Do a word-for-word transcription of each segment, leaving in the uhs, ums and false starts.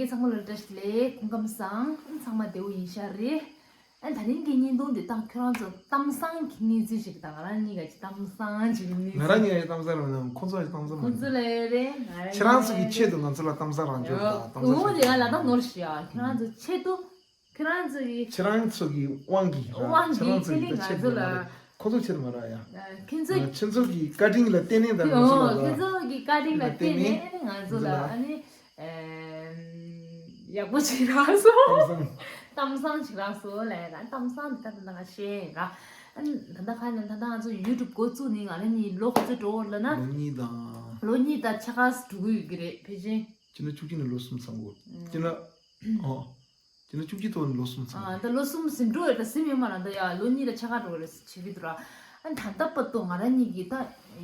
ཚང་མ་ལ་བཀྲ་ཤིས་བདེ་ལེགས། སྐུ་ཁམས་བཟང་། ཚང་མ་བདེ་པོ་ཡིན་ཤག་རེད། ཨ་ད་རིང་གི་བརྙན་ཐུང་འདི་དང་ཁྱོད་རང་ཚོ་གཏམ་བཟང་གི་གནས་ཚུལ་ཞིག་དང་། ང་རང་གཉིས་ཀ་ཅིག་གཏམ་བཟང་ཅིག་གི་གནས་ང་ཚུལ། རང་གཉིས་ཀ་གཏམ་བཟང་རང་ནང་ཁོ་ཚོ་ཡང་གཏམ་བཟང་མ་ཁོ་ཚོ་ལ་ཡོད་རེད། ང་རང་ཁྱེད་རང་ཚོ་གི་ཆེད་དུ་ང་ཚོ་ལ་གཏམ་བཟང་རང་བྱོས་དང་། གཏམ་བཟང་ཞིག་ང་ལ་གཏམ་ནོར་ཞིག་ཨ་ཁྱོད་རང་ཚོ་ཆེད་དུ། ཁྱེད་རང་ཚོ་གི་ཁྱེད་རང་ཚོ་གི་དབང་གིས་ར། དབང་གིས་ཁྱེད་རང་ཚོ་གི་ད་ཆེད་དུ་མ་རེད། ཁོ་ཚོ་ཆེད་དུ་མ་རེད་ཡ། ཁྱེད་ཚོ་ཁྱེད་ཚོ་གི་བཀའ་དྲིན་ལ་བརྟེན་ནས་ད་ང་ཚོ་ལ། ཁྱེད་ཚོ་གི་བཀའ་དྲིན་ལ་བརྟེན་ནས་ང་ཚོ་ལ་ཨ་ནི་ཡག་པོ་ཅིག་རག་སོང་། གཏམ་བཟང་ཅིག་རག་སོང་ལབ་ཡ། གཏམ་བཟང་འདི་ད་ད་ང་བཤད་ཡ་ར། ཨ་ནི་ད་ལྟ་ཁ་ནས་ད་ལྟ་ང་ཚོ་ཡུ་ཊུབ་འགོ་བཙུགས་ནས་ང་རང་གཉིས་ལོ་ག་ཚོད་འགྲོ་གི་ཡོད་ལབ་ན། ལོ་གཉིས་དང་། ལོ་གཉིས་དང་ཕྱེད་ཀ་འགྲོ་གི་ཡོད་ཀྱི་རེད་ཕལ་ཆེར། སྤྱིར་ན་བཅུ་གཅིག་ནས་ལོ་གསུམ་ཚང་དགོས། སྤྱིར་ན། ཨོ། དེ་ནས་བཅུ་གཅིག་ཐོག་ནས་ལོ་གསུམ་ཚང་། ཨ་ད་ལོ་གསུམ་ཟིན་འགྲོ་ཡོད། ད་ཟིན་ཡོད་མ་རེད་ད་ཡ། ལོ་གཉིས་ལ་ཆ་ག་འགྲོ་རེད་བྱེད་ཀྱི་འདུག་ར། ཨ་ད་ལྟ་བར་དུ་ང་རང་གཉིས་ཀྱིས་ད་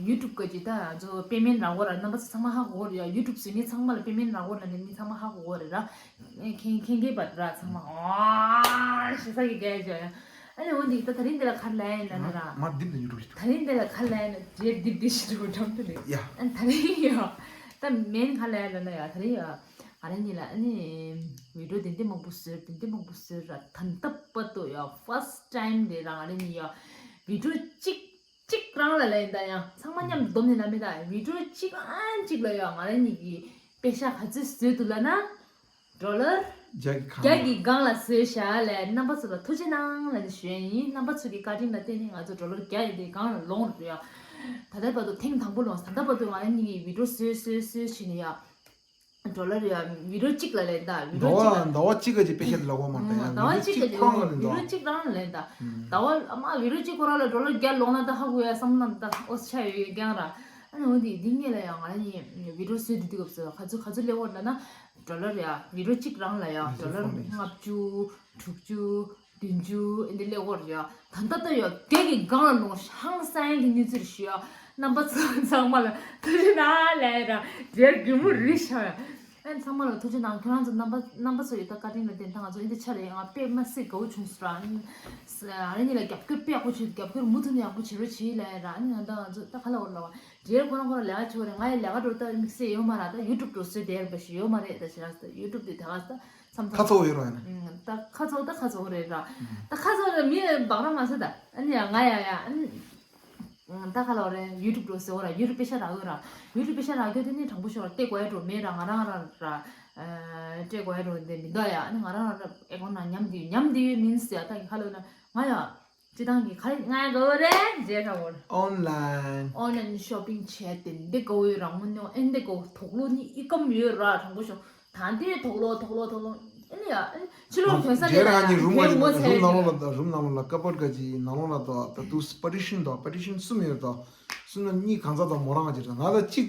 ཡུ་ཊུབ་ག་ཅིག་ད་ང་ཚོ་པེ་མེན་རག་གོ་ར། རྣམ་པ་ཚོ་ཚང་མ་ཧ་གོ་གོ་རེད་ཡ། ཡུ་ཊུབ་བཟོ་མཁན་ཚང་མ་ལ་པེ་མེན་རག་གོ་ར་ནས་མི་ཚང་མ་ཧ་གོ་གོ་རེད་ར། མཁྱེན་མཁྱེན་མཁན་པ་ར་ཚང་མ། ཨ་ཞེ་ས་གི་རྒྱལ་ཅོ་ཡ། ཨ་ནི་འོ་འདི་ད་ད་རིང་འདི་ལ་ག་རེ་ལབ་ཡིན་ལབ་ན་ར། མ་རྡིབ་ནས་ཡུ་ཊུབ་ཞིག་ད་རིང་འདི་ལ་ག་རེ་ལབ་ཡིན་ན་རྗེས་རྡིབ་རྡིབ་ཞིག་འགྲོ་འགྲམ་དུ་རེད་ཡ། ཨ་ད་རིང་ཡ། ད་མེན་ག་རེ་ལབ་ཡིན་ལབ་ན་ཡ། ད་རིང་ཡ། ང་རང་གཉིས་ལ་ཨ་ནི་བི་ཌིའོ་དེ་འདྲ་མང་པོ་བཟོས། དེ་འདྲ་མང་པོ་བཟོས་ར། ད་ལྟ་བར་དུ་ཡ་ཕར་སི་ཊི་ཊའིམ་རེད་ར། ང་རང་གཉིས་ཡ་བི་ཌིའོ་གཅིག་གཅིག་རང་ལ་ལབ་ཡིན་ད་ཡ། ཚང་མ་མཉམ་སྡོམ་ནས་ལབ་མེད་ད། བི་ཌིའོ་གཅིག་ཨང་གཅིག་ལ་ཡ་ང་རང་གཉིས་ཀྱིས་པེ་ཤ་ག་ཚོད་བཟོས་འདུག་ལབ་ན། ཌོ་ལར་བརྒྱ་གི་སྒང་ལ་བཟོས་ཤག་ལབ། རྣམ་པ་ཚོ་ལ་ཐུགས་རྗེ་གནང་ལབ་ནས་ཞུ་ཡ་ཡིན། རྣམ་པ་ཚོ་གི་བཀའ་དྲིན་ལ་བརྟེན་ནས་ང་ཚོ་ཌོ་ལར་བརྒྱ་ཡི་དེ་སྒང་ལ་ལོངས་རེད་ཡ། ད་ལྟའི་བར་དུ་ཐེངས་དང་པོ་ལོངས། ད་ལྟ་བར་དུ་ང་རང་གཉིས་ཀྱིས་བི་ཌིའོ་བཟོས་བཟོས་བཟོས་བྱས་ནས་ཡ། ཌོ་ལར་ཡ་བི་ཌིའོ་གཅིག་ལ་ལབ་ད། བི་ཌིའོ་གཅིག་ལ། ཟླ་བ་གཅིག་ག་ཅིག་པེ་ཤ་དེ་ལ་གོ་མ་ད་ཡ། ཟླ་བ་གཅིག་ག་ཅིག་ཁོ་རང་ལ་ལབ་ད། བི་ཌིའོ་གཅིག་རང་ལ་ལབ་ད། ཟླ་བ་ཨ་མ་བི་ཌིའོ་གཅིག་ཁོ་རང་ལ་ཌོ་ལར་བརྒྱ་ལོངས་ན་ད་ཧ་གོ་ཡ་བསམ་ན་ད་ཨོ་ཆ་ཡོད་ཀྱང་ར། ཨ་ནི་འོ་འདི་འདི་ངེད་ལ་ཡ་ང་རང་གཉིས་བི་ཌིའོ་བཟོས་དུས་དུས་སྐབས་སུ་ག་ཚོད་ག་ཚོད་སླེབས་ཡོད་ལབ་ན། ཌོ་ལར་ཡ་བི་ཌིའོ་གཅིག་རང་ལ་ཡ་ཌོ་ལར་ལྔ་བཅུ། དྲུག་ཅུ། བདུན་ཅུ་འདི་སླེབས་ཡོད་རེད་ཡ། ད་ལྟ་ད་ཡ་བརྒྱ་གི་སྒང་ལ་ལོངས། ཧང་སང་གི་གནས་ཚུལ་ཞུ་ཡ། རྣམ་པ་ཚོ་ཚང་མ་ལ་ཐུགས་རྗེ་གནང་ལབ་ར། རྗེས་རྒྱུ་མོ་རི་ཤ་ཡ། ཨ་ཚང་མ་ལ་ཐུགས་རྗེ་གནང་། ཁྱོད་རང་ཚོ་རྣམ་པ་རྣམ་པ་ཚོ་ཡི་ད་བཀའ་དྲིན་ལ་བརྟེན་ད་ང་ཚོ་འདི་འདྲ་ཆགས་རེད། ང་དཔེ་མ་སྲིད་དགའ་བོ་བྱུང་སོང་ར། ཨ་རེ་གཉིས་ལ་རྒྱབ་སྐྱོར་དཔེ་ཡག་པོ་བྱེད། རྒྱབ་སྐྱོར་མུ་མཐུད་ནས་ཡག་པོ་བྱེད་རོགས་བྱེད་ལབ་ར། ཨ་ནི་ང་ད་ང་ཚོ་ད་ག་ལ་འོར་ལ་བ། རྗེས་ཁོ་རང་ཁོ་རང་ལས་ཀ་བྱེད་རེད། ང་ཡི་ལས་ཀ་འགྲོ་ད་དམིགས་བསལ་ཡོད་མ་རེད། ད་ཡུ་ཊུབ་འགྲོ་སྲོལ་དེ་རེད་པ་ཞིག་ཡོད་མ་རེད། ད་ཞེ་དྲག་ད་ཡུ་ཊུབ་དེ་ག་ས་མཚམས་མཚམས་ཁ་ཚ་བོ་ཡོད་རེད་ཡ་ན། ད་ཁ་ཚ་བོ་ད་ཁ་ཚ་བོ་རེད་ར། ད་ཁ་ཚ་བོ་རེད། མི་འབག་ར་མ་ཟེར་ད། ཨ་ནི་ཡ་ང་ཡ་ཡ་ཨ་ནི་ད་ག་ལ་བ་རེད། ཡུ་ཊུབ་འགྲོ་ཟེར་བ་ར། ཡུ་ཊུབ་པེ་ཤ་རག་ཡོད་ར། ཡུ་ཊུབ་པེ་ཤ་རག་ཡོད་དེ་ནི་དྲང་པོ་ཤོད་ར། སྟེར་དགོས་ཡ་འགྲོ་མེད་ར། ང་རང་ར་ར་སྟེར་དགོས་ཡ་འགྲོ་དེ་མི་འདུག་ཡ། ཨ་ནི་ང་རང་ར་ཨེ་ཀོན་ན་ཉམས་དེ་ཉམས་དེ་མིན་ཟེར་ཡ། ད་ག་ལ་ན་ང་ཡ། སྤྱི་བཏང་གི་ག་རེ་ང་དགའ་བོ་རེད་ཟེར་ཁ་བོར། ཨོན་ལན། ཨོན་ལན་ཤོ་པིང་བྱས་ཏེ་འདི་དགའ་བོ་ཡོད་རང་ངོ་ནོ་ཨེ་འདི་དགའ་བོ་དོགས་སློང་ནི་ཨི་ཀམ་ཡོད་ར་དྲང་པོ་ཤོ། ད་འདི་དོགས་སློང་དོགས་སློང་དོགས་སློང་ཨེ་ནི་ཡ་ཨེ་ཕྱི་ལོགས་གྱོན་ས་རེད་ར་རང་གི་རུམ་ངོ་ཚ་རུམ་ནང་ལོགས་ལ་ད་རུམ་ནང་ལོགས་ལ་ཀ་པར་ག་ཅི་ནང་ལོགས་ལ་ད་ད་དུ་པ་ཊི་ཤན་ད་པ་ཊི་ཤན་གསུམ་ཡོད་ད། གསུམ་ན་གཉིས་གང་ཚ་ད་མོ་རང་ག་ཅི་ར་ང་ད་གཅིག་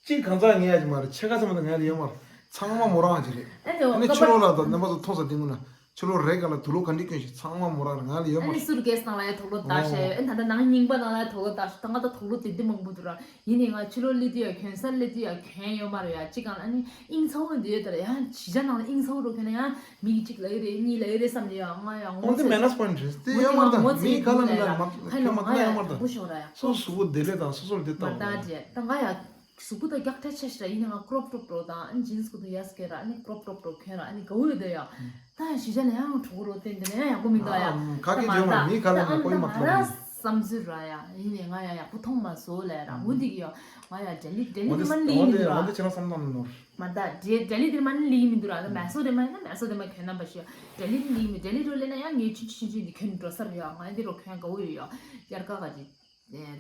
གཅིག་གང་ཚང་ངས་ཡ་ཅི་མ་རེད། ཕྱེད་ཀ་ཙམ་དང་ངས་ལ་ཡོད་མ་རེད། ཚང་མ་མོ་རང་ཅི་རེད། ཨ་ནི་ཨ་ནི་ཕྱི་ལོགས་ལ་དང་རྣམ་པ་ཚོ་མཐོང་ས་དེ་མིན་ན་ཕྱི་ལོགས་རེ་ག་ལ་དུག་ལོག་ག་འདྲ་གྱོན་ཞིག་ཚང་མ་མོ་རང་རེད། ང་ལ་ཡོད་མ་ཨ་ནི་རེད། སུཊ་ཀེས་ནང་ལ་ཡ་དུག་ལོག་བཏགས་བཞག་ཡོད། ཨ་ནི་ད་ལྟ་ནང་རྙིང་པ་ནང་ལ་ཡ་དུག་ལོག་བཏགས་ཤག་ད་ང་ད་དུག་ལོག་དེ་འདི་མང་པོ་འདུག་ར། ཡིན་ནའི་ང་ཕྱི་ལོགས་སླེབས་དུས་ཡ་གྱོན་ས་སླེབས་དུས་ཡ་གྱོན་ཡོད་མ་རེད་ཡ། གཅིག་གང་ལ་ཨ་ནི་དབྱིངས་ཚ་བོ་འདི་ཡོད་ད་ར། ཡང་བྱིས་ཆ་ནང་ལ་དབྱིངས་ཚ་བོ་འགྲོ་གྱོན་ན་ཡང་མི་གཅིག་ལ་ཡོད་རེད། གཉིས་ལ་ཡོད་རེད་བསམ་ནས་ཡ་ང་ཡ་ངོ་ཚ་ཡོད་མ་རེད། དེ་ཡོད་མ་རེད། ད་མི་ག་ལ་མི་ལ་མ་ཁ་ལ་མ་ད་ཡོད་མ་རེད། ད་སོ་སོ་བོ་བདེ་ལེགས་དང་སོ་སོར་བདེ་ལྟ་བ་རེད། ད་ང་ཡ། གཟུགས་པོ་ད་རྒྱགས་ཕྲ་ཆ་ཞིག་ར། ཡིན་ནའང་ཀྲོབ་ཀྲོབ་འགྲོ་དང་ཨ་ནི་ཇིན་སི་གོ་ཏུ་ཡ་སི་ཀེ་ར། ཨ་ནི་ཀྲོབ་ཀྲོབ་འགྲོ་གྱོན་ར། ཨ་ནི་དགའ་བོ་ཡོད་ད་ཡ། ད་གཞིས་ཆགས་ལ་ཡང་གྲོགས་རོགས་བསྟན་དེ་ནས་ཡག་པོ་མི་འདུག་ཡ། ཁ་སྐད་བརྗོད་མ་མི་ཁ་ལ་ན་ཀོའི་མ་ཐོག་མ་བསམ་ཚུལ་ར་ཡ། ཡིན་ནའི་ང་ཡ་ཡག་པོ་མཐོང་མ་སོང་ལས་ར། འོ་འདི་གི་ཡ་ང་ཡ་འབྲེལ་ལི་འབྲེལ་ལི་འདི་མ་ནི་ལི་མི་འདུག་ར། འོ་འདི་ཁྱེད་རང་བསམ་བཏང་ནོར། མ་ད་འབྲེལ་འབྲེལ་ལི་འདི་མ་ནི་ལི་མི་འདུག་ར། ད་མེ་སོ་དེ་མ་ཡིན་ན་མེ་སོ་དེ་མ་གྱོན་ན་པ་ཞིག་ཡ། འབྲེལ་ལི་ནི་ལི་མི་འབྲེལ་ལི་རོ་ལས་ན་ཡ་ངས་ཆུན་ཆུན་ཆུན་འདི་གྱོན་འགྲོ་ས་ར་ཡ། ང་ཡ་འདི་རོ་གྱོན་དགའ་བོ་ཡོད་ཡ། དབྱར་ཁ་ག་ཅིག་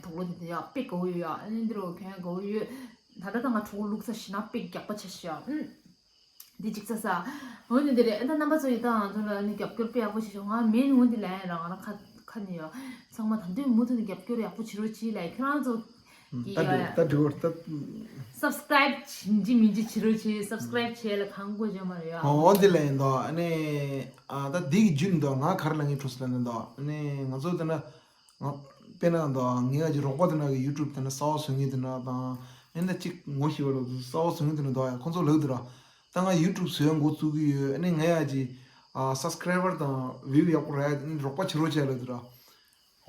དོག་ལོ་དེ་དེ་ཡག་དཔེ་དགའ་བོ་ཡོད་ཡ། ཨ་ནི་འདི་རུ་གྱོན་དགའ་བོ་ཡོད། ད་ལྟ་ད་ང་གྲོགས་ལུག་ས་ཞིག་ན་དཔེ་རྒྱག་པ་ཆ་ཤ་ཨུམ། འདི་ཅིག་ས་ས། འོ་ནི་འདི་རེད། ཨ་ད་རྣམ་པ་ཚོ་ཡི་ད་ང་ཚོ་ལ་ནི་རྒྱབ་སྐྱོར་དཔེ་ཡག་པོ་བྱེད་ཤོག་ང་མེན་འོ་འདི་ལ་ཡ་ར་ང་རང་ཁ་ཁ་ནི་ཡོད། ཚང་མ་ད་དུང་མུ་མཐུད་ནས་རྒྱབ་སྐྱོར་ཡག་པོ་བྱེད་རོགས་གྱིས་ལ། ཁྱོད་རང་ཚོ་ད་འགྲིག་ད་འགྲིག་བར་ད། སབ་སི་ཀ་རེབ་བྱིན་གྱི་མིན་གྱི་བྱེད་རོགས་གྱིས། སབ་སི་ཀ་རེབ་བྱས་ལ་གང་དགོས་བྱས་མ་རེད་ཡ། འོ་འདི་ལ་ཡིན་ད། ཨ་ནི་ཨ་ད་འདི་གི་རྒྱུན་ད་ང་ག་རེ་ལ་ངའི་གྲོགས་སུ་ལ་ནི་ད། ཨ་ནི་ང་ཚོ་ད་ན། ང་དཔེར་ན་ད་ངའི་ཨ་ཅེ་རོགས་པ་དེ་ན་གི་ཡུ་ཊུབ་དེ་ན་གསར་པ་བཟོ་མཁན་དེ་ན་དང་ཨེ་འདྲ་གཅིག་ངོ་ཤེས་པ་རོགས་གསར་པ་བཟོ་མཁན་དེ་ན་ད་ཡ་ཁོང་ཚོ་ལབ་དུས་ར། ད་ང་ཡུ་ཊུབ་བཟོ་ཡ་འགོ་བཙུགས་ཀྱི་ཡོད། ཨ་ནི་ངའི་ཨ་ཅེ་ཨ་སབ་སི་ཀ་རའི་བར་དང་བིའུ་ཡག་པོ་རག་ཡ་དེ་ནི་རོགས་པ་བྱེད་རོགས་བྱས་ལབ་དུས་ར།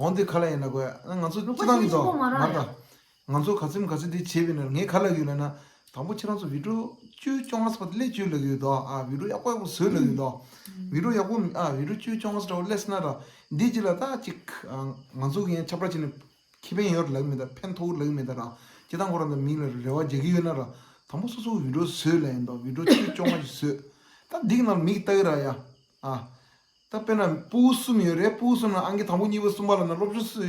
འོན་ཏེ་ག་ལ་ཡིན་ན་གོ་ཡ་ང་ཚོ་རོགས་པ་སྤྱི་བཏང་གི་བྱེད་ད་ཆོག་མ་ར་མ་ཡ། ད་ང་ཚོ་ག་ཚོད་ག་ཚོད་དེ་བྱས་པས་ན་ངས་ག་ལ་ཡོད་ལབ་ན། དང་པོ་ཁྱེད་རང་ཚོ་བི་ཌིའོ་བཅུ་བཅོ་ལྔ་ཙམ་པ་དེ་སླེབས་བཅུག་ལབ་ཀྱི་ཡོད་དོ། ཨ་བི་ཌིའོ་ཡག་པོ་ཡག་པོ་བཟོས་ལབ་ཀྱི་ཡོད་དོ། བི་ཌིའོ་ཡག་པོ་ཨ་བི་ཌིའོ་བཅུ་བཅོ་ལྔ་ཙམ་པ་སླེབས་སོང་ན་ར། འདི་རྗེས་ལ་ད་ཅིག་ཨ་ང་ཚོ་གི་ཡང་ཁྱབ་བསྒྲགས་བྱས་ནས་ཁེ་ཕན་ཡོད་ལབ་ཀྱི་མེད་ད། ཕན་ཐོགས་ལབ་ཀྱི་མེད་ད་ར། སྤྱིར་བཏང་ཁོ་རང་ཚོ་མི་ལ་རེ་བ་རྒྱག་གི་ཡོད་ན་ར། དང་པོ་སོ་སོ་གི་བི་ཌིའོ་བཟོས་ལབ་ཡིན་དོ། བི་ཌིའོ་བཅུ་བཅོ་ལྔ་ཅིག་བཟོས། ད་འདི་གི་ནང་ལ་མིག་ལྟ་གི་ར་ཡ། ཨ། ད་དཔེར་ན་ཕྲུ་གུ་གསུམ་ཡོད་རེད། ཕྲུ་གུ་གསུམ་ལ་ཨང་ཀི་དང་པོ་གཉིས་པ་གསུམ་པ་ལ་ན་སློབ་སྦྱོང་སུ་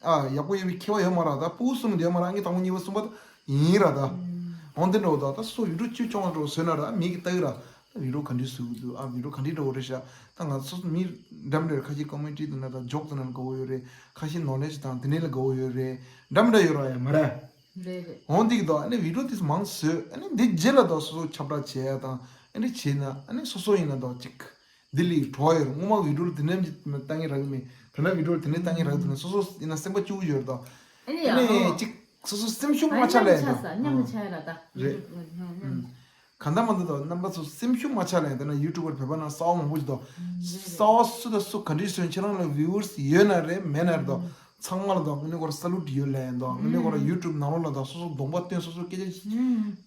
ཨ་ཡག་པོ་ཡོད་པའི་ཁྱད་པར་ཡོད་མ་རེད། ད་ཕྲུ་གུ་གསུམ་དེ་མ་རེད། ཨང་ཀི་དང་པོ་གཉིས་པ་གསུམ་པ་ད་ཡིན་ར་ད། འོན་ཏེ་འགྲོ་ད་ད་སོ་བི་ཌིའོ་བཅུ་བཅོ་ལྔ་འགྲོ་བཟོས་ན་ར་མིག་གི་ལྟ་གི་ར། ད་བི་ཌིའོ་ག་འདྲ་བཟོ་གི་འདུག་ཨ་བི་ཌིའོ་ག་འདྲ་འགྲོ་གི་རེད་ཤག་ད་ང་ཚོ་མི་འདྲ་མི་འདྲ་ཁ་ཤས་ཀོ་མེན་ཊི་དེ་ན་ད་ཇོག་དེ་ན་དགའ་བོ་ཡོད་རེད། ཁ་ཤས་ནོ་ལེ་ཇི་དང་དེ་ནས་ལ་དགའ་བོ་ཡོད་རེད། འདྲ་མི་འདྲ་ཡོད་ར་ཡ་མ་རེད། རེད་རེད། འོན་ཏེ་གི་ད་ཨ་ནི་བི་ཌིའོ་དེ་མང་བཟོས། ཨ་ནི་འདི་རྗེས་ལ་ད་སོ་སོ་ཁྱབ་བསྒྲགས་བྱས་ཡ་དང་ཨ་ནི་བྱས་ན་ཨ་ནི་སོ་སོ་ཡིན་ན་ད་ཅིག་ལྡི་ལི་གྲོགས་ཡོད་རེད། སྔོན་མ་བི་ཌིའོ་ལ་དེ་འདྲ་ཅིག་བཏང་གི་རག་གི་མེད། ད་ལྟ་བི་ཌིའོ་ལ་དེ་འདྲ་བཏང་གི་རག་འདུག་ན་སོ་སོ་ཡིན་ན་སེམས་པ་སྐྱིད་པོ་ཡོད་རེད་ད། ཨ་ནི་ཨ་ཡ་ནི་ཨོ། ཅིག་སོ་སོ་སེམས་ཤུགས་མ་ཆག་ལ་ཡིན་ད། མཉམ་དུ་ཆགས་ས་མཉམ་དུ་ཆགས་ཡ་ལ་ད། རེད། ཡུ་ཊུབ་ལ་མཉམ་དུ། གང་ལྟར་མ་འདུག་ད་རྣམ་པ་ཚོ་སེམས་ཤུགས་མ་ཆག་ལ་ཡིན་ད། ན་ཡུ་ཊུབ་པར་བོད་པ་ནང་གསར་བ་མང་པོ་ཞིག་འདུག་གསར་བ་སུ་དང་སུ་ག་འདྲ་བཟོས་ཁྱེད་རང་ལ་བིའུ་ཨར་སི་ཡོད་ན་རེད་མེད་ན་རེད་ད། ཚང་མ་ལ་ད་དངོས་གནས་ཁོ་ར་ས་ལུ་ཊི་ཡོད་ལ་ཡིན་ད། དངོས་གནས་ཁོ་ར་ཡུ་ཊུབ་ནང་ལོགས་ལ་ད་སོ་སོ་གདོང་པ་སྟོན་སོ་སོ་སྐད་ཆ་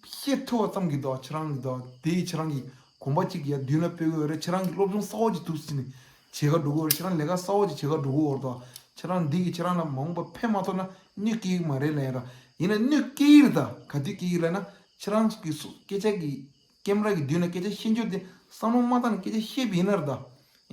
བཤད་ཐུབ་པ་ཙམ་གྱིས་ད་ཁྱེད་རང་གི་ད་དེ་ཁྱེད་རང་གི་གོམ་པ་གཅིག་ཡ་མདུན་ལ་སྤོས་དགོས་རེད། ཁྱེད་རང་གི་སློབ་སྦྱོང་གསར་བ་ཅིག་ཐུགས་སྲིད་ནས་བྱེད་ག་འགྲོ་གི་རེད། ཁྱེད་རང་ལས་ཀ་གསར་བ་ཅིག་བྱེད་ག་འགྲོ་གི་ཡོད་རེད་དོ། ཁྱེད་རང་འདི་གིས་ཁྱེད་རང་ལ་མ་འོངས་པ་ཕན་མ་ཐོགས་ན་གནོད་སྐྱེལ་གི་མ་རེད་ལབ་ཡ་ར། ཡིན་ན་གནོད་སྐྱེལ་གི་རེད་ད། ག་དུས་སྐྱེལ་གི་ལབ་ན་ཁྱེད་རང་གི་སུ་སྐད་ཆ་གི་ཀེམ་ར་གི་མདུན་ལ་སྐད་ཆ་བཤད་རྒྱུ་དེ་བསམ་བློ་མ་བཏང་ནས་སྐད་ཆ་བཤད་པ་ཡིན་ན་རེད་ད།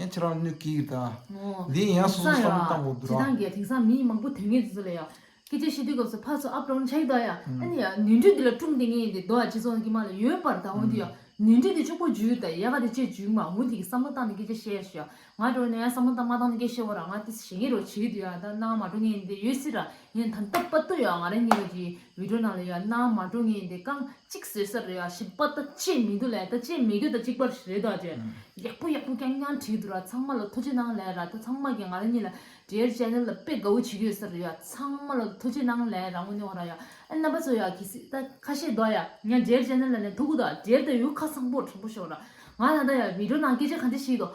ཡང་ཁྱེད་རང་གནོད་སྐྱེལ་གི་རེད་ད། འོ། འདི་ཡང་སོ་སོ་བསམ་བློ་བཏང་དགོས་འདུག་ར། དེང་སང་ཡ་དེང་སང་མི་མང་པོ་དོན་ངེས་ཚོ་ལ་ཡ། སྐད་ཆ་བཤད་དུས་སྐབས་སུ་ཕར་ཚུར་ཨབ་ཌའུན་ཆགས་ཀྱི་འདུག་ཡ། ཨ་ནི་ཡ་ནོར་འཁྲུལ་འདི་ལ་ཀྲུང་དེ་ངེས་ཡིན་ཏེ་རྡོ་ཡ་སྤྱི་ཚོགས་ཀྱི་མ་ལ་ཡོད་པར་ད་འོན་ཏེ་ཡ། ནོར་འཁྲུལ་དེ་ཕྱུག་པོ་འཇུས་ད་ཡ་ག་དེ་ཅེས་འཇུས་མ་འོན་དེ་གི་བསམ་བློ་བཏང་ནས་སྐད་ཆ་བཤད་ཤོག་ང་འགྲོ་ནས་ཡ་བསམ་བློ་བཏང་མ་བཏང་ནས་སྐད་ཆ་བཤད་བོ་ར། ང་དེ་ཞེ་ངེས་རོ་བྱེད་ཀྱི་འདུག་ཡ། ད་སྣང་མ་འགྲོ་ངེས་ཡིན་ཏེ་ཡོད་སྲིད་ར། ཡིན་ད་ལྟ་བར་དུ་ཡ་ང་རང་གཉིས་ཀྱི་བི་ཌིའོ་ནང་ལ་ཡ་སྣང་མ་འགྲོ་ངེས་ཡིན་ཏེ་རྐང་གཅིག་བཟོས་ས་རེད་ཡ། ཞིབ་པ་ད་ཅེས་མི་འདུག་ལས་ད་ཅེས་མི་དགོས་ད་གཅིག་པར་རེད་ད་ཅེ། ཡག་པོ་ཡག་པོ་རྐྱང་རྐྱང་བྲིས་འདུག་ར། ཚང་མ་ལ་ཐུགས་རྗེ་གནང་ལས་ར། ད་ཚང་མ་གིས་ང་རང་གཉིས་ལ་ཌི་ཡར་ཅེ་ནལ་ལ་དཔེ་དགའ་བོ་བྱེད་ཀྱི་ཡོད་ས་རེད་ཡ། ཚང་མ་ལ་ཐུགས་རྗེ་གནང་ལས་ར། དངོས་གནས་ཁོ་ར་ཡ། ཨ་རྣམ་པ་ཚོ་ཡ་གི་སི་ད་ཁ་ཤས་འདུག་ཡ། ང་ཌི་ཡར་ཅེ་ནལ་ལ་ནས་ཐུག་གི་འདུག་ཌི་ཡར་ད་ཡུ་ཁ་སང་པོ་དྲང་པོ་ཤོད་ར། ང་ད་ལྟ་ཡ་བི་ཌིའོ་ནང་སྐད་ཆ་ག་འདྲ་བཤད་ཀྱི་འདུག་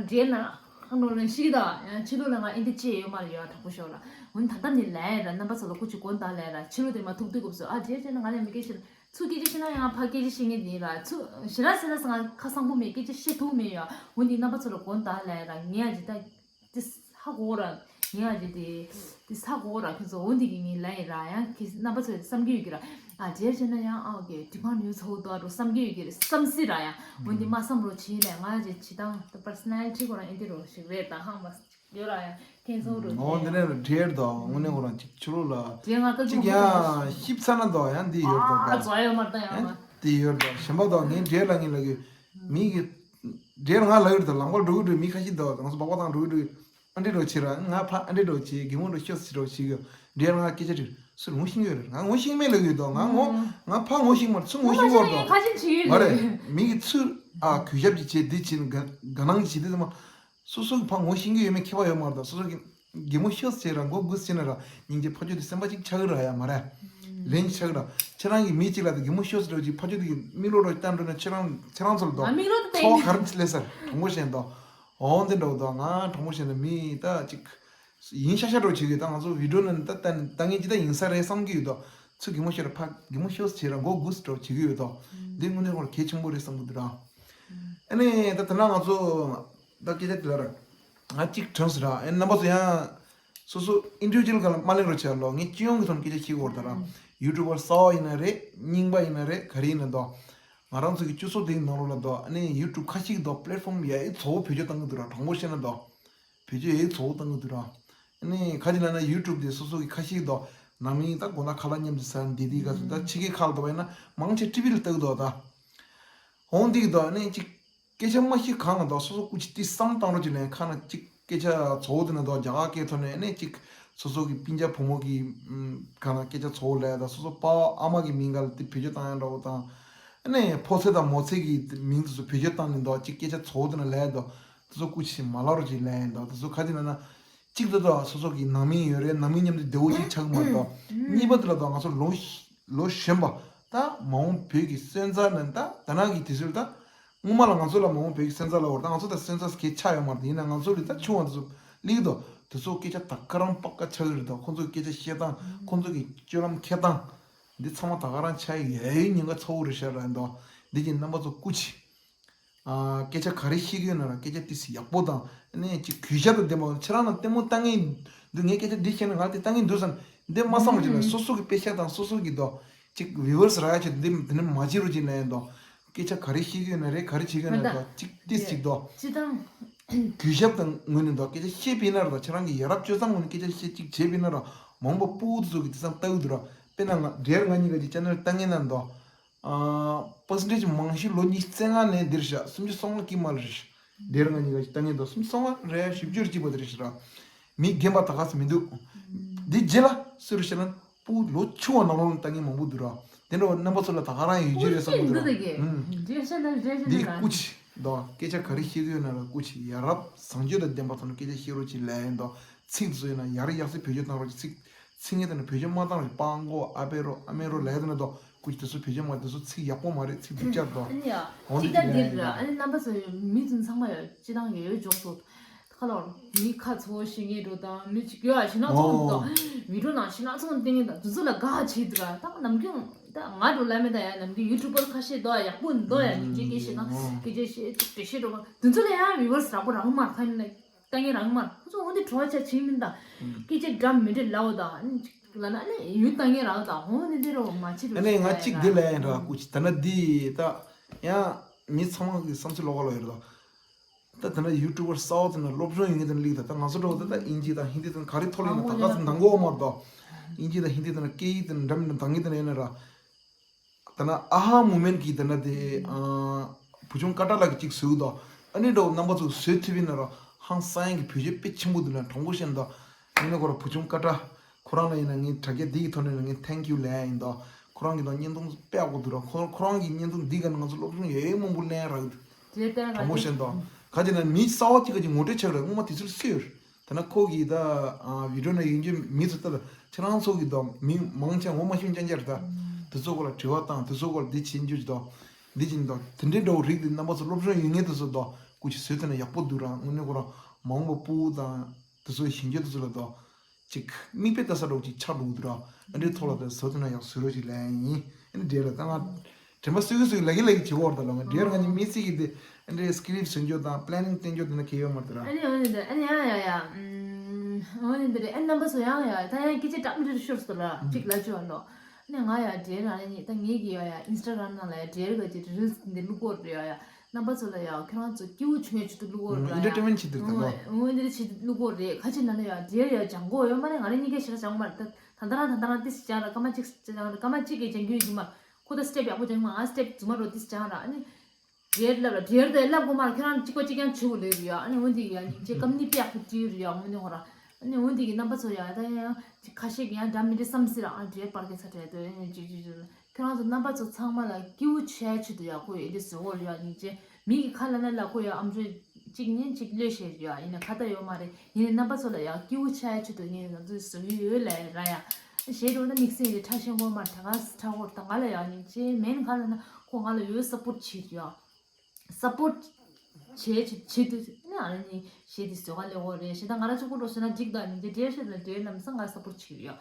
ཌི་ཡར་ན་ཁ་ནོར་ལ་ཤི་གི་ད་ཡ། ཕྱི་ལོགས་ལ་ང་ཨེ་འདི་ཅེས་ཡོད་མ་རེད་ཡ། དྲང་པོ་ཤོད་ར། འོན་ད་ལྟ་ནི་ལས་ར། རྣམ་པ་ཚོ་ལ་ཁུ་ཅིག་དགོངས་དག་ལས་ར། ཕྱི་ལོགས་དེ་མ་ཐུག་དུས་སྐབས་སུ་ཨ་ཌི་ཡར་ཅེ་ནལ་ང་ལ་མི་སྐད་ཆ། ཚུར་སྐད་ཆ་བཤད་ན་ཡང་ཕར་སྐད་ཆ་བཤད་མཁན་དེ་ཡིན་ར། ཚུར་ཞེ་དྲག་ཟེར་ན་ང་ཁ་སང་པོ་མེད། སྐད་ཆ་བཤད་ཐུབ་མེད་ཡ། འོན་ཏེ་རྣམ་པ་ཚོ་ལ་དགོངས་དག་ལས་ར། ངས་ཨ་ཅེ་ད་དེ་ཧ་གོ་ར། ངས་ཨ་ཅེ་དེ་དེ་ཧ་གོ་ར། ཁྱོད་ཚོ་འོན་ཏེ་གི་ངས་ལ་ཡིན་ར། ཡང་ཁྱེད་རྣམ་པ་ཚོ་བསམ་གྱི་ཡོད་ཀྱི་ར། ཨ་ཌི་ཡར་བྱས་ན་ཡང་ཨ་གི་དེ་ཕར་ནུས་ཚ་བོ་དོ་རུ་བསམ་གྱི་ཡོད་ཀྱི་རེད་བསམ་སྲིད་ར། ཡང་འོན་ཏེ་མ་བསམ་རོགས་བྱེད་ལས་ང་ཨ་ཅེ་བྱེད་སྟངས་ད་པར་སོ་ནལ་ཊི་ཁོ་རང་ཨེ་འདི་རོ་ཞིག་རེད། ད་ཧང་མ། ཡོད་ར་ཡ། ཁྱེད་ཚོ་རུ་ངོ་འདི་ནས་ལ་བྲིས་དོ། དངོས་གནས་ཁོ་རང་ཅིག་ཕྱི་ལོགས་ལ་ཅིག་ཡང་ཤིབ་ཚ་ན་དོ་ཡང་འདི་ཡོད་དོ་ད། ཛ་ཡོད་མ་ད་ཡང་ན། འདི་ཡོད་དོ་གཞན་པ་དོ་ངས་བྲིས་ལ་ངས་ལ་གི་མི་གི་བྲིས་ང་ལ་ཡོད་དོ། ལང་པར་འགྲོ་གི་འགྲོ་མི་ཁ་ཤས་དོ་ང་ཚོ་སྦག་སྦག་དང་འགྲོ་གི་འགྲོ་ཨ་འདྲི་འགྲོ་བྱེད་ར། ང་ཕ་ཨ་འདྲི་འགྲོ་བྱེད་གི་མོ་འགྲོ་ཤོག་སི་འགྲོ་བྱེད་གི་བྲིས་ང་སྐད་ཆ་དྲིས་སུ་ངོ་ཤེས་ཡོད་རེད། ང་ངོ་ཤེས་མེད་ལ་ཡོད་དོ། ང་ངོ་ང་ཕ་ངོ་ཤེས་མ་སུ་ངོ་ཤེས་ཡོད་དོ། ཁ་ཆེན་བྱེད་ཡོད་མ་རེད། མི་གི་ཚུར་ཨ་གུས་ཞབས་ཀྱི་བྱེད་འདི་བྱེད་དགའ་སྣང་གི་བྱེད་འདི་ཚང་མ། སོ་སོ་གི་ཕ་ངོ་ཤེས་ཀྱི་ཡོད་མེད་ཁྱད་པར་ཡོད་མ་རེད། སོ་སོ་གི་གད་མོ་ཤོར་ཟེར་ར་མགོ་སྒུར་ཟེར་ན་ར་སྙིང་རྗེ་ཕ་ཆོས་དེ་སེམས་པ་གཅིག་ཆགས་ཀྱི་ར་ཡ་མ་རེད། ལན་གཅིག་ཆགས་ཀྱི་ར། ཁྱེད་རང་གི་མི་གཅིག་ལ་དེ་གད་མོ་ཤོར་ཟེར་ར་ཅིག་ཕ་ཆོས་དེ་གི་མིག་ལོག་རོ་བལྟ་འགྲོ་ན་ཁྱེད་རང་ཁྱེད་རང་ཚོ་ལ་དོ་ཚོགས་ག་རེ་སླེབས་ཟེར་དྲང་པོ་བཤད་དོ། འོང་དེ་འདྲ་བོ་དོ་ང་དྲང་པོ་བཤད་ན་མི་ད་ཅིག་ཡིན་ཤ་ཤ་འགྲོ་བྱེད་ཀྱི་ཡོད། ད་ང་ཚོ་བི་ཌིའོ་ནང་ད་ལྟ་ལྟ་ངན་ཅི་ད་ཡིན་ས་རེད་བསམ་གྱི་ཡོད་དོ། ཚུར་གད་མོ་ཤོར་ར་ཕ་གད་མོ་ཤོར་ཟེར་ར་མགོ་སྒུར་འགྲོ་བྱེད་ཀྱི་ཡོད་དོ། འདི་དངོས་གནས་ཁོ་ར་གལ་ཆེན་པོ་རེད་བསམ་གྱི་འདུག་ར། ཨ་ནི་ད་ད་ན་ང་ཚོ་ད་སྐད་ཆ་དེ་ལ་ར་ང་གཅིག་དྲངས་ཟེར་ར། ཨ་ནི་རྣམ་པ་ཚོ་ཡང་སོ་སོ་ཨིན་ཌི་ཝི་ཇུ་ཨལ་ག་ལ་མ་གླེང་རོགས་བྱས་ལོ། ངས་སྤྱི་ཡོངས་ཀྱི་ཐོག་ནས་སྐད་ཆ་བཤད་དགོས་རེད། ད་ར་ཡུ་ཊུབ་པར་གསར་པ་ཡིན་ན་རེད། རྙིང་པ་ཡིན་ན་རེད། ག་རེ་ཡིན་ན་དོ། ང་རང་ཚོ་གི་སྤྱི་ཚོགས་དེའི་ནང་ལོགས་ལ་དོ་ཨ་ནི་ཡུ་ཊུབ་ཁ་ཤས་ཀྱི་དོ་པི་ལེཊ་ཕོམ་ཡ་ཨེ་གཙོ་བོ་བེད་སྤྱོད་བཏང་གི་འདུག་ར། དྲང་པོ་བཤད་ན་དོ། བེད་སྤྱོད་ཡ་ཨེ་གཙོ་བོ་བཏང་གི་འདུག་ར། ཨ་ནི་ག་ཅི་ལབ་ན་ཡུ་ཊུབ་དེ་སོ་སོ་གི་ཁ་ཤས་ཀྱི་དོ་ནང་མི་ད་དགོང་དག་ཁ་ལག་མཉམ་དུ་ཟ་འདི་དེ་ག་ཚོད་ད་ཕྱི་རྒྱལ་ཁག་ལ་དོ་བ་ཡིན་ན་མང་ཆེ་ཊི་ཝི་ལ་ལྟ་གི་འདུག་ད། འོང་འདི་གི་དོ་ཨ་ནི་ཅིག་སྐད་ཆ་མ་ཤེས་གང་ལ་དོ་སོ་སོ་སྐུ་མཁྱེན་དེ་བསམ་བཏང་རོགས་ཅིག་ལན་ཁ་ན་ཅིག་སྐད་ཆ་ཚོ་བོ་དེ་ན་དོ་རྒྱ་གར་སྐད་ཐོག་ནས་ཨ་ནི་ཅིག་སོ་སོ་གི་སྤུན་ཀྱག་བུ་མོ་གི་ཨམ་གང་ལ་སྐད་ཆ་ཚོ་བོ་ལས་ད་སོ་སོ་པ་ཨ་མ་གི་མིང་ག་ལ་དེ་བེད་སྤྱོད་བཏང་ཡ་འདྲ་བོ་དང་། ཨ་ནི་ཕོ་ཚོད་དང་མོ་ཚོད་ཀྱི་མིང་དེ་ཚོ་བེད་སྤྱོད་བཏང་ནས་དོ་ཅིག་སྐད་ཆ་ཚོ་བོ་དེ་ན་ལས་དོ་དེ་ཚོ་སྐུ་མཁྱེན་མ་ལབ་རོགས་ཅིག་ལན་དོ་དེ་ཚོ་ག་ཅི་ན་ན་ཅིག་དོ་དོ་སོ་སོ་གི་ནང་མི་ཡོད་རེད། ནང་མི་མཉམ་དུ་བདེ་བོ་ཅིག་ཆགས་ཀྱི་མ་རེད་དོ། གཉིས་པ་དེ་ལ་དོ་ང་ཚོ་ལོ་ལོ་གཞོན་པ་ད་མ་འོངས་བོད་ཀྱི་སོན་རྩ་ནས་ད་ད་ནང་གི་དུས་ཚོད་ད། སྔོན་མ་ལ་ང་ཚོ་ལ་མ་འོངས་བོད་ཀྱི་སོན་རྩ་ལ་བར་ད་ང་ཚོ་ད་སོན་རྩ་གས་ཆགས་ཡོད་མ་རེད། ཡིན་ན་ང་ཚོ་ལས་ད་ཆུང་བ་དེ་ཚོ་ལིག་དོ་དེ་ཚོ་སྐད་ཆ་ད་ཁ་རང་པག་ཀ་ཆགས་ཀྱི་རེད་དོ། ཁོང་ཚོ་སྐད་ཆ་བཤད་སྟངས་ཁོང་ཚོ་གི་སྤྱོད་ལམ་འཁྱེར་སྟངས་ འདི་ཚང་མ་ད་ག་རང་ཆགས་ཡོད་ཡའི་ཉེན་ཁ་ཚ་བོ་རེད་ཤག་ར་འདུག་འདི་གྱི་རྣམ་པ་ཚོ་སྐུ་མཁྱེན། ཨ། སྐད་ཆ་ག་རེ་བཤད་ཀྱི་ཡོད་ན་ར་སྐད་ཆ་ཏིས་ཡག་པོ་དང་ནས་ཅིག་གུས་ཞབས་དང་ལྡན་པ། ཁྱེད་རང་ལ་ལྟད་མོ་ལྟ་མཁན་འདུག་ངས་སྐད་ཆ་འདི་བཤད་ན་ང་དེ་ལྟ་མཁན་འདུག་བསམ་འདི་མ་བསམ་རོགས་ཅིག་ལ། སོ་སོ་གི་དཔེ་ཤག་དང་སོ་སོ་གི་འདུག་ཅིག་བི་ཝར་སི་རག་ཡ་ཆེད་འདི་འདི་ནི་མ་བྱེད་རོགས་ཅིག་ལ་ཡིན་འདུག་སྐད་ཆ་ག་རེ་བཤད་ཀྱི་ཡོད་ན་རེད། ག་རེ་བྱེད་ཀྱི་ཡོད་ན་མ་འདུག་ཅིག་ཏིས་ཅིག་འདུག་སྤྱི་བཏང་གུས་ཞབས་དང་ངོས་ནས་འདུག་སྐད་ཆ་བཤད་པ་ཡིན་ན་ར། ད་ཁྱེད་རང་གི་ཡ་རབས་སྤྱོད་བཟང་ངོས་ནས་སྐད་ཆ་བཤད་ཅིག་བྱས་པ་ཡིན་ན་ར། མང་པོ་སྤུ་གུ་ཚོ་གི་དེང་སང་ལྟ་གི་འདུག་ར། དཔེར་ན་ང་འདྲེར་ང་གཉིས་ཀ་ཅིག་ཅེ་ནལ་ལྟ་མཁན་ན་འདུག་ཨ། པར་སེན་ཊེ་ཇི་མང་ཤོས་ལོ་ཉི་ཤུ་རྩ་ལྔ་ནས་འདིར་བཞག་སུམ་ཅུ་སོ་ལྔ་ཀྱི་མ་ལ་རེད། འདིར་ང་གཉིས་ཀ་ཅིག་ལྟ་མཁན་འདུག་སུམ་ཅུ་སོ་ལྔ་རེད། བཞི་བཅུ་རེ་གཅིག་པ་དེ་རེད་ཤག་ར། མི་རྒན་པ་ད་ག་ཚོད་མི་འདུག་འདི་རྗེས་ལ་སུ་རེད་ཤག་ན་སྤུ་ལོ་ཆུང་བ་ནང་ལོགས་ལ་ལྟ་མཁན་མང་པོ་འདུག་ར། དེ་འདྲ་བ་རྣམ་པ་ཚོ་ལ་ད་ག་རང་ཡོད་རྒྱུ་རེད་བསམ་གི་འདུག་ར། ཨུམ། འདི་སྐུ་མཁྱེན་འདུག་སྐད་ཆ་ག་རེ་བཤད་ཀྱི་ཡོད་ན་ར་སྐུ་མཁྱེན་ཡ་རབས་བཟང་སྤྱོད་དང་ལྡན་པ་ཚོ་ནས་སྐད་ཆ་བཤད་རོགས་ཅིག་ལབ་ཡིན་འདུག་ཚིག་དེ་ཚོ་ཡིན་ན་ཡ་རབས་ཡག་སེ་བེད་སྤྱོད་གཏང་རོགས་ཅིག་ཚིག་ཚིག་ངན་དེ་ནས་བེད་སྤྱོད་མ་བཏང་རོགས། སྤང་གོ་ཨ་པེ་རོ་ཨ་མེ་རོ་ལབ་ཡ་དེ་ན་འདུག་སྐུ་མཁྱེན་དེ་ཚོ་བེད་སྤྱོད་མ། དེ་ཚོ་ཚིག་ཡག་པོ་མ་རེད། ཚིག་སྡུག་ཅག་འདུག་ཨ་ནི་ཡ། འོ་ཅིག་འདི་ད་འདིར་ར། ཨ་ནི་རྣམ་པ་ཚོ་མི་ཚོ་ཚང་མ་ཡ་སྤྱི་བཏང་ཡ་ཡོད་འཇོག་སོ། ཁ་ལོར་མི་ཁ་ཚོ་ཤེས་ངེས་འགྲོ་དང་མི་ཅིག་ཡོད་ཨ་ཤི་ན་ཚོང་དང་བི་ཌིའོ་ནང་ཤི་ན་ཚོང་བསྟན་ངེས་དང་དུ་ཚོ་ལ་དགའ་བྱེད་དུ་ར། ད་ནམ་རྒྱུན་ད་ང་འགྲོ་ལ་མེད་ད་ཡ་ནམ་རྒྱུན་ཡུ་ཊུབ་པར་ཁ་ཤས་འདུག་ཡག་པོ་འདུག་ཡ་ཉིན་རྗེས་སྐད་ཤེས་ན་སྐད་ཆ་བཤད་ཅིག་བྲེ་ཤེས་འགྲོ་དུ་ཚོ་ལ་ཡ་བི་ཝར་སི་རག་པོ་རག་མ་ཁ་ནས། ལྟ་ངན་རང་མར་ཁོ་ཚོ་འོ་འདི་བྲོ་བ་ཆ་ཆིག་མིན་ད། སྐད་ཆ་འདྲ་མི་འདྲ་ལའོ་ད། ལ་ན་ནི་ཡུལ་ལྟ་ངན་རང་ད་འོ་འདི་འདི་རོ་མ་ཆི་རོ། ཨ་ནི་ང་གཅིག་འདི་ལ་ཡིན་ར་སྐུ་མཁྱེན་ད་ན་འདི་ད་ཡང་མི་ཚང་མ་གི་བསམ་ཚུལ་ལོགས་ཀ་ལོག་ཡོད་རེད་ད། ད་ད་ན་ཡུ་ཊུབ་པར་གསར་པ་ཚོ་ན་སློབ་སྦྱོང་ཡོད་ངེས་དེ་ན་ལིག་ད། ད་ང་ཚོ་འདྲ་བོ་ད་ད་ཨིན་ཇི་དང་ཧིན་དི་དང་ག་རེ་ཐོག་ལ་ཡིན་ན་ད་ག་ཚོད་འདང་གོ་མར་ད། ཨིན་ཇི་དང་ཧིན་དི་དང་སྐད་ཡིག་དང་འདྲ་མི་འདྲ་འདང་ངེས་དེ་ན་ཡིན་ན་ར། ད་ན་ཨ་ཧ་མུ་མེན་གྱི་ད་ན་དེ་ཨ་བུ་ཆུང་ཀ་ཏྲ་ལགས་ཀྱིས་གཅིག་བཟོས་འདུག་ཨ་ནི་འདྲ་བོ་རྣམ་པ་ཚོ་བཟོས་ཐུབ་ཡིན་ན་ར་ཧང་སང་ཡིན་གྱི་བེད་སྤྱོད་དཔེ་ཆེན་པོ་འདུག་ན་དྲང་པོ་བཤད་འདུག་ཨ་ནི་ཁོ་ར་བུ་ཆུང་ཀ་ཏྲ་ཁོ་རང་ལ་ཡིན་ན་ངས་དྲ་རྒྱ་འདི་ཡི་ཐོག་ནས་ན་ངས་ཐེང་ཀིའུ་ལབ་ཡིན་འདུག་ཁོ་རང་གི་ནང་བརྙན་ཐུང་དཔེ་ཡག་པོ་འདུག་ར། ཁོ་ཁོ་རང་གི་བརྙན་ཐུང་འདི་ག་ནས་ང་ཚོ་སློབ་སྦྱོང་ཡོད་ཡོད་མང་པོ་ལེན་རག་གི་འདུག་དེ་ལྟར་དྲང་པོ་བཤད་འདུག་ག་ཅི་ན་མི་གསར་པ་གཅིག་ག་ཅིག་ངོ་སྤྲོད་བྱ་གི་རེད། སྔོན་མ་དུས་ཚོད་སུ་ཡོད་རེད། ད་ན་ཁོ་གིས་ད་ཨ་བི་ཌིའོ་ནང་ཡོང་རྒྱུ་མི་ཚོ་ད་ལ་ཁྱེད་རང་ཚོ་གིས་ད་མི་མང་ཆེ་ངོ་མ་ཤེས་ཅན་ཅར་ད་དེ་ཚོ་སྐོར་ལ་དྲི་བ་བཏང་། དེ་ཚོ་སྐོར་ལ་འདི་བྱེད་རྒྱུ་ཅིག་ད་འདི་བྱེད་ད་དེ་འདྲའི་འདྲ་བོ་རིགས་དེ་རྣམ་པ་ཚོ་སློབ་སྦྱོང་ཡོད་ངེས་དེ་ཚོ་ད་སྐུ་མཁྱེན་བཟོས་ཐུབ་ན་ཡག་པོ་འདུག་ར། དངོས་གནས་ཁོ་རང་མ་འོངས་པ་སྤུ་གུ་དང་དེ་ཚོ་ཞིང་ཆེན་དེ་ཚོ་ལ་ད་ཅིག་མིག་དཔེ་ལྟ་ས་འདྲ་བོ་ཅིག་ཆགས་འགྲོ་གི་འདུག་ར། ཨ་འདྲའི་ཐོག་ལ་ད་བཟོ་ཐུབ་ན་ཡག་བཟོ་རོགས་ཅིག་ལབ་ཡ་ཡིན། ཨ་ནི་འདྲའི་ལ་ད་ང་དྲན་པ་གསོས་ཀྱི་གསོས་ཀྱི་ལ་གི་ལ་གི་བྱེད་དགོས་རེད་ད་ལོ། ང་འདྲའི་ང་གཉིས་མི་སྲིད་ཀྱི་དེ་ཨ་འདྲའི་སི་ཀི་རིབ་བཟོ་རྒྱུ་དང་པི་ལེ་ནིང་བསྟན་རྒྱུ་དེ་ན་གལ་ཡོད་མ་རེད་ད་ར། ཨ་ནི་ཨ་ནི་ཨ་ནི་ཡ་ཡ་ཡ། ཨ་ནི་འདི་རེད། ཨ་ནི་རྣམ་པ་ཚོ་ཡང་ཡ་ད་ཡང་སྐད་ཆ་འདྲ་མི་འདྲ་ཤོར་སོང་ལ་གཅིག་ལ་བཅོས་ཨ་ནོ། ཨ་ནི་ང་ཡ་འདྲའི་རང་ཉིད་ད་ངེད་ཀྱི་ཡ་ཡ་ཨིན་སི་ཊ་གྷ་རམ་ནང་ལ་ཡ་འདྲའི་ག་ཅིག་རིལ་སི་འདི་བླུག་གོ་རེད་ཡ་ཡ། རྣམ་པ་ཚོ་ལ་ཡ་ཁྱོད་རང་ཚོ་སྐྱིད་པོ་བྱུང་ཡ་ཆེད་དུ་བླུག་གོ་རེད་ཡ། ཨེན་ཊར་ཊེན་མེན་ཊི་ཆེད་དུ་ད་ལོ། འོ་འདི་ཆེད་དུ་བླུག་གོ་རེད། ཁ་ཅིག་ན་ལ་ཡ་འདྲའི་ཡ་སྦྱང་གོ་ཡོད་མ་རེད། ང་རང་གཉིས་ཀས་ཞེ་དྲག་སྦྱང་གོ་མ་རེད། ད་ད་རང་ད་ད་རང་ཏིས་སྦྱང་ར་སྐར་མ་གཅིག་སྦྱང་ར་སྐར་མ་གཅིག་གིས་སྦྱང་རྒྱུ་ཡོད་ཀྱི་མ་རེད། ཁོ་ད་སི་ཊེབ་ཡག་པོ་སྦྱང་གི་མ་རེད། ང་སི་ཊེབ་རྫུན་མ་རོ་ཏིས་སྦྱང་ར། ཨ་ནི་འདྲའི་ལབ་ལ་འདྲའི་ད་ལབ་གོ་མ་རེད། ཁྱོད་རང་གཅིག་པ་གཅིག་རྐྱང་བྱེད་དགོས་ལེ་རེད་ཡ། ཨ་ནི་འོ་འདི་ཡ་ཉིན་བྱེད་སྐམ་ནི་དཔེ་ཡག་པོ་བྲིས་རེད་ཡ། འོ་འདི་ཧོ་ར། ཨ་ནི་འོ་འདི་གི་རྣམ་པ་ཚོ་ཡ་ད་ཡ་ཁ་ཤས་ཀྱི་ཡང་འདྲ་མི་འདྲ་བསམ་སྲིད་ར། ཨ་འདྲའི་པར་གྱི་ཚ་དྲན་དོ་ཡ་ཅིག་ཅིག་ཅིག་ཁྱོད་རང་ཚོ་རྣམ་པ་ཚོ་ཚང་མ་ལ་སྐྱིད་པོ་བྱས་ཆེད་དུ་ཡག་པོ་ཡོད་འདི་བཟོ་བོ་ལ་ཡག་སྙིང་རྗེ། མི་གི་ཁ་ལ་ན་ལ་ཁོ་ཡ་ཨམ་ཅོག་གཅིག་ཉན་གཅིག་ལོས་བཤད་ཡོད་ཡིན་ན་ཁ་ཏ་ཡོད་མ་རེད། ཡིན་ནའི་རྣམ་པ་ཚོ་ལ་ཡག་སྐྱིད་པོ་བྱས་ཆེད་དུ་ངས་ང་ཚོས་བཟོ་གི་ཡོད་ལ་ར་ཡ། ཞེས་འགྲོ་ན་དམིགས་བསལ་ཡིན་ཏེ་ཁྲ་ཤེས་སྐོར་མ་ད་ག་ཁྲ་ཧོར་ད་ང་ལ་ཡག་སྙིང་རྗེ་མེན་ཁ་ལ་ན་ཁོ་ང་ལ་ཡོད་སབ་པོར་བྱེད་ཡོད། སབ་པོར་བྱེད་ཆེད་དུ་ནི་ཨ་ནི་ཞེས་དེ་བཟོ་ག་ལེགས་འོ་རེད། ཞེ་ད་ང་རང་ཆུ་ཁོ་འགྲོ་སོང་ན་འགྲིག་དང་ཉིན་རྗེས་འབྲེལ་ཤོད་དང་འབྲེལ་ལམ་སང་ང་སབ་པོར་བྱེད་ཀྱི་ཡོད།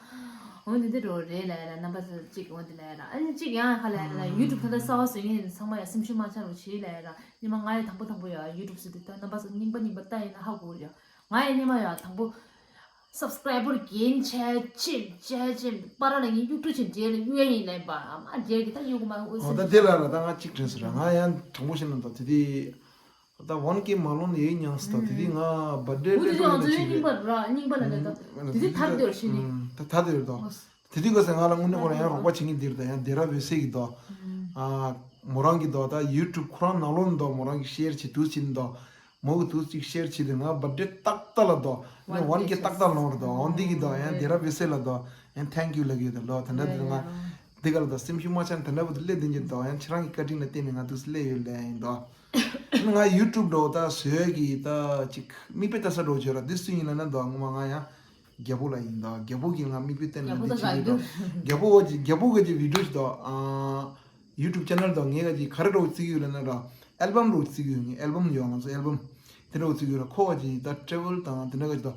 འོ་ནི་འདི་འགྲོ་རེད་ལ་ཡ་ལ་རྣམ་པ་ཚོ་གཅིག་འོ་འདི་ལ་ཡ་ལ་ཨ་ནི་གཅིག་ཡང་ཁ་ལ་ཡ་ལ་ཡུ་ཊུབ་ད་ལྟ་གསར་བ་བཟོ་མཁན་ཡིན་ཚང་མ་ཡ་སེམས་ཤུགས་མ་ཆག་རོགས་བྱེད་ལ་ཡ་ལ་ཉི་མ་ང་ཡ་དང་པོ་དང་པོ་ཡ་ཡུ་ཊུབ་བཟོ་དུས་ད་རྣམ་པ་ཚོ་རྙིང་པ་རྙིང་པ་ལྟ་ཡིན་ན་ཧ་གོ་རེད། ང་ཡ་ཉི་མ་ཡ་དང་པོ་སབ་སི་ཀ་རའི་བར་རྒྱན་བྱས་ཕྱིན་བྱས་ཕྱིན་པ་ར་ལ་ངའི་ཡུ་ཊུབ་ཆེན་འབྲེལ་ལ་གཡུག་ཡ་ཡིན་ལ་ཡིན་པ་ཨ་མ་འབྲེལ་གི་ད་གཡུག་གི་མ་འོ་ད་དེ་ལ་ར་ད་ང་གཅིག་དྲན་སོང་ར། ང་ཡང་དྲང་པོ་བཤད་ན་ད་དེ་དེ། ད་ཝན་ཀེ་མ་ལོན་ཡོད་མྱངས་སོང་། ད་དེ་དུས་ང་བར་ཌེ་འུ་དེ་ལ་ང་ཚོའི་རྙིང་པ་ར་རྙིང་པ་ལ་ནས་ད་དེ་དུས་ཐར་འདོད་ཤི་ནི། ད་ཐར་འདོད་དོ། དེ་དུས་ག་ས་ང་ལ་དངོས་གནས་ཁོ་རང་ཡང་རོགས་པ་བྱེད་མཁན་འདིར་ད་ཡང་དེ་ར་བེ་སེ་གི་དོ། ཨ། མོ་རང་གི་དོ་ད་ཡུ་ཊུབ་ཁོ་རང་ནང་ལོགས་ནས་དོ་མོ་རང་གི་ཤེར་བྱེད་དུས་ཕྱིན་དོ། མོ་གི་དུས་གཅིག་ཤེར་བྱེད་དེ་ང་བར་ཌེ་ཏག་ཏག་ལ་དོ་ནས་ཝན་ཀེ་ཏག་ཏག་ལོང་ར་དོ་འོན་དེ་གི་དོ་ཡང་དེ་ར་བེ་སེ་ལ་དོ་ཡང་ཐེང་ཀིའུ་ལབ་ཡོད་དོ་ལོ། ད་འདྲ་དེ་ང་འདི་ག་ལ་དོ་སེམས་ཤུགས་མ་ཆག་ད་འདྲ་བོ་དེ་སླེབས་དེ་འགྱུར་དོ་ཡང་ཁྱེད་རང་གི་བཀའ་དྲིན་ལ་བརྟེན་ནས་ང་དུས་སུ་སླེབས་ཡོད་ལབ་ཡིན་དོ། ང་ཡུ་ཊུབ་འགྲོ་ད་བཟོས་གི་ད་ཅིག་མིག་དཔེ་ལྟ་ས་འགྲོ་བྱོས་ར་འདི་སུ་ཡིན་ལ་ན་འདུག་ངོ་མ་ང་ཡང་རྒྱལ་པོ་ལ་ཡིན་ད་རྒྱལ་པོ་གིས་ང་མིག་དཔེ་བསྟན་ལ་འདི་བྱེད་ཀྱི་འགྲོ། རྒྱལ་པོ་བ་ཅིག་རྒྱལ་པོ་གི་ཅིག་བི་ཌིའོ་ཅིག་འདུག་ཨ། ཡུ་ཊུབ་ཅེ་ནལ་འདུག་ངས་ག་ཅིག་ག་རེ་འགྲོ་བརྩི་གི་ཡོད་ལ་ན་ར་ཨལ་བམ་འགྲོ་བརྩི་གི་ཡོད། ངས་ཨལ་བམ་ཡོད་ང་ཚོ་ཨལ་བམ་དེ་འགྲོ་བརྩི་གི་ཡོད་ར། ཁོ་ག་ཅིག་ད་ཊེ་ཝལ་དང་དེ་འདྲ་ག་ཅིག་འདུག་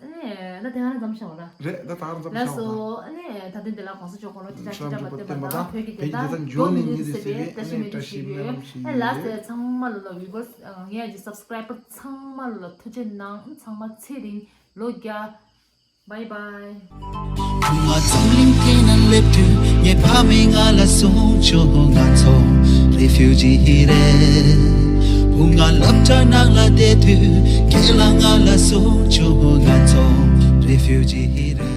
ཨ་ནི་ད་དེ་ཧ་ལམ་མཚམས་བཞག་ར། རེད། ད་ད་ཧ་ལམ་མཚམས་བཞག་ར། ལགས་སོ། ཨ་ནི་ད་དུང་དེ་ལ་གོང་ས་མཆོག་འཁོར་ལོ་ཁྲི་ཕྲག་ཁྲི་ཕྲག་པ་བརྟན་པ་དང་བོད་ཀྱི་བདེན་མཐའ་མགྱོགས་ནས་ཉིད་དུ་གསལ་བའི་བཀྲ་ཤིས་སྨོན་ལམ་ཞུ་ཡོད། ཨ་ལགས་སོ། ཚང་མ་ལོ་ལ་viewers ངའི་subscriber ཚང་མ་ལོ་ལ་ཐུགས་རྗེ་གནང་། ཚང་མ་ཚེ་རིང་ལོ་བརྒྱ། Bye bye. ང་འཛམ་གླིང་འདི་ན་སླེབས་དུས་ངའི་ཕ་མས་ང་ལ་གསུངས་བྱུང་། ང་ཚོ་རི་ཕིའུ་ཇི་རེད། བུ་ང་སློབ་གྲྭ་ནང་ལ་བསྡད་དུས་རྒན་ལགས་ང་ལ་གསུངས་བྱུང་། ང་ཚོ་རི་ཕིའུ་ཇི་རེད།